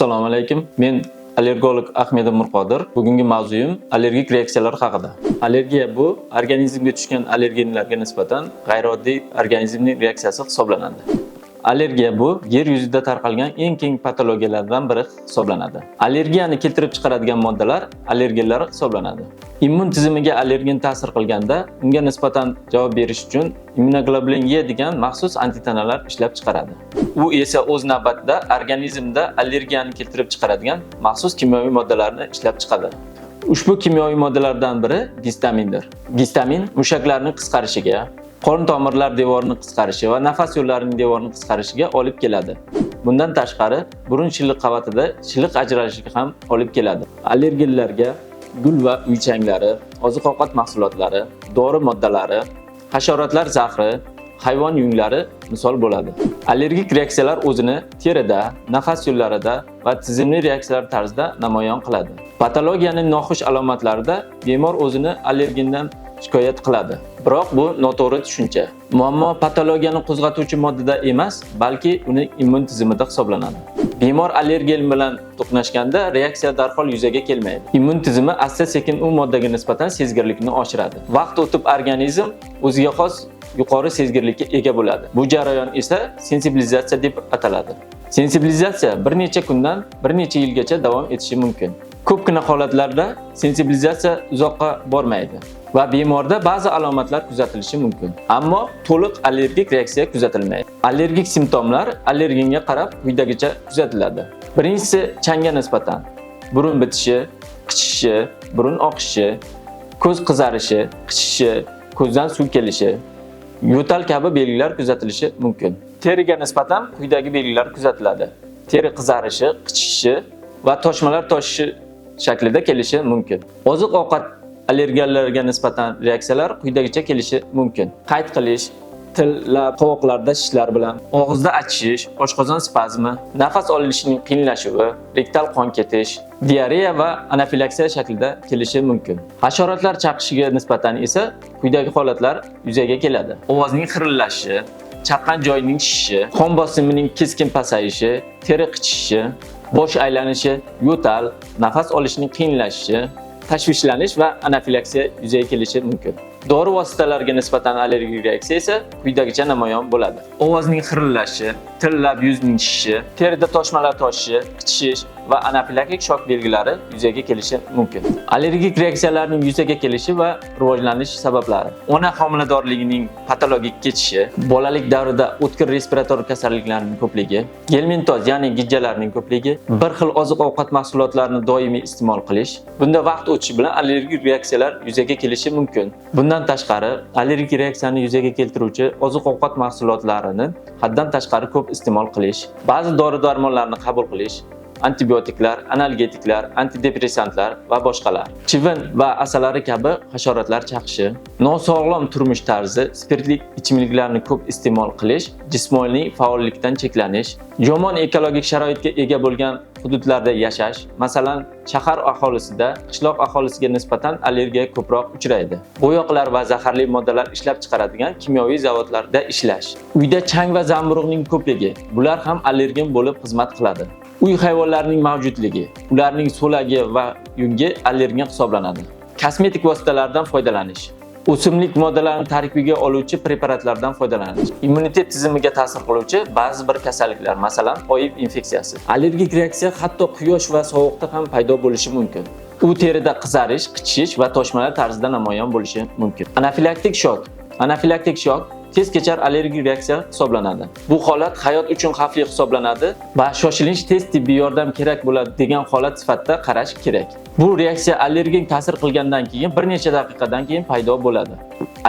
Assalomu alaykum. Men allergolog Ahmedov Murqodir. Bugungi mavzuyim allergik reaksiyalar haqida. Allergiya bu organizmga tushgan allergenlarga nisbatan g'ayrioddiy organizmning reaksiyasi hisoblanadi. Allergiya bu yer yuzida tarqalgan eng keng patologiyalardan biri hisoblanadi. Allergiyani keltirib chiqaradigan moddalar allergenlar hisoblanadi. Immun tizimiga allergen ta'sir qilganda unga nisbatan javob berish uchun immunoglobulin E degan maxsus antitanalar ishlab chiqaradi. U esa o'z navbatida organizmda allergiyani keltirib chiqaradigan maxsus kimyoviy moddalarni ishlab chiqadi. Ushbu kimyoviy moddalardan biri gistamindir. Gistamin mushaklarning qisqarishiga, qon tomirlar devorining qisqarishi va nafas yo'llarining devorining qisqarishiga olib keladi. Bundan tashqari, burun shilliq qavatida shilliq ajralishiga ham olib keladi. Allergenlarga gul va uy changlari, oziq-ovqat mahsulotlari, dori moddalari, hasharotlar zahri, hayvon yunglari misol bo'ladi. Allergik reaksiyalar o'zini terida, nafas yo'llarida va tizimli reaksiyalar tarzida namoyon qiladi. Patologiyaning noxush alomatlarida bemor o'zini allergendan shikoyat qiladi. Biroq bu noto'g'ri tushuncha. Muammo patologiyani qo'zg'atuvchi moddada emas, balki uning immun tizimida hisoblanadi. Bemor allergen bilan to'qnashganda reaksiya darhol yuzaga kelmaydi. Immun tizimi asta-sekin u moddaga nisbatan sezgirlikni oshiradi. Vaqt o'tib organizm o'ziga xos yuqori sezgirlikka ega bo'ladi. Bu jarayon esa sensibilizatsiya deb ataladi. Sensibilizatsiya bir necha kundan bir necha yilgacha davom etishi mumkin. Ko'pgina holatlarda sensibilizatsiya uzoqqa bormaydi va bemorda ba'zi alomatlar kuzatilishi mumkin. Ammo to'liq allergik reaksiya kuzatilmaydi. Allergik simptomlar allergenga qarab quyidagicha kuzatiladi. Birinchisi changga nisbatan burun bitishi, qichishishi, burun oqishi, ko'z qizarishi, qichishishi, ko'zdan suv kelishi, yo'tal kabi belgilar kuzatilishi mumkin. Teriga nisbatan quyidagi belgilar kuzatiladi. Teri qizarishi, qichishishi va toshmalar toshishi shaklida kelishi mumkin. Oziq-ovqat allergenlariga nisbatan reaksiyalar quyidagicha kelishi mumkin. Qayt qilish, til, lab, qovoqlarda shishlar bilan, og'izda achishish, oshqozon spazmi, nafas olishning qiyinlashuvi, rektal qon ketish, diareya va anafilaksiya shaklida kelishi mumkin. Hasharotlar chaqishiga nisbatan esa quyidagi holatlar yuzaga keladi. Ovozning xirillashi, chaqqan joyning shishishi, qon bosimining keskin pasayishi, teri qichishishi, bosh aylanishi, yo'tal, nafas olishning qiyinlashishi, tashvishlanish va anafilaksiya yuzaga kelishi mumkin. Dori vositalariga nisbatan allergik reaksiya esa quyidagicha namoyon bo'ladi. Ovozning xirillashi, til, lab, yuzning shishishi, terida toshmalar toshishi, qichishish va anafilaktik shok belgilari yuzaga kelishi mumkin. Allergik reaksiyalarning yuzaga kelishi va rivojlanish sabablari: ona homiladorligining patologik kechishi, bolalik davrida o'tkir respirator kasalliklarning ko'pligi, gelmintoz, ya'ni gijjalarning ko'pligi, bir xil oziq-ovqat mahsulotlarini doimiy iste'mol qilish. Bunda vaqt o'tishi bilan allergik reaksiyalar yuzaga kelishi mumkin. Bundan tashqari, allergik reaksiyani yuzaga keltiruvchi oziq-ovqat mahsulotlarini haddan tashqari ko'p iste'mol qilish, ba'zi dori-darmonlarni qabul qilish, antibiotiklar, analgetiklar, antidepressantlar va boshqalar. Chivin va asalari kabi hasharotlar chaqishi, nosog'lom turmush tarzi, spirtli ichimliklarni ko'p iste'mol qilish, jismoniy faollikdan cheklanish, yomon ekologik sharoitga ega bo'lgan hududlarda yashash, masalan, shahar aholisida qishloq aholisiga nisbatan allergiya ko'proq uchraydi. Bo'yoqlar va zaharli moddalar ishlab chiqaradigan kimyoviy zavodlarda ishlash, uyda chang va zamburug'ning ko'pligi, bular ham allergen bo'lib xizmat qiladi. Uy hayvonlarining mavjudligi, ularning so'lagi va yungi allergen hisoblanadi. Kosmetik vositalardan foydalanish, o'simlik moddalarini tarkibiga oluvchi preparatlardan foydalanish, immunitet tizimiga ta'sir qiluvchi ba'zi bir kasalliklar, masalan, OIV infeksiyasi. Allergik reaksiya hatto quyosh va sovuqda ham paydo bo'lishi mumkin. U terida qizarish, qichishish va toshmalar tarzida namoyon bo'lishi mumkin. Anafilaktik shok. Anafilaktik shok tez kechar allergik reaksiya hisoblanadi. Bu holat hayot uchun xavfli hisoblanadi va shoshilinch tez tibbiy yordam kerak bo'ladi degan holat sifatida qarash kerak. Bu reaksiya allergen ta'sir qilgandan keyin bir necha daqiqadan keyin paydo bo'ladi.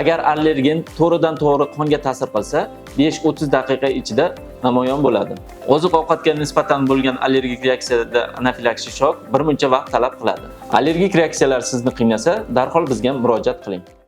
Agar allergen to'g'ridan to'g'ri qonga ta'sir qilsa, 5-30 daqiqa ichida namoyon bo'ladi. Oziq-ovqatga nisbatan bo'lgan allergik reaksiyada anafilaktik shok bir muncha vaqt talab qiladi. Allergik reaksiyalar sizni qiynasa, darhol bizga murojaat qiling.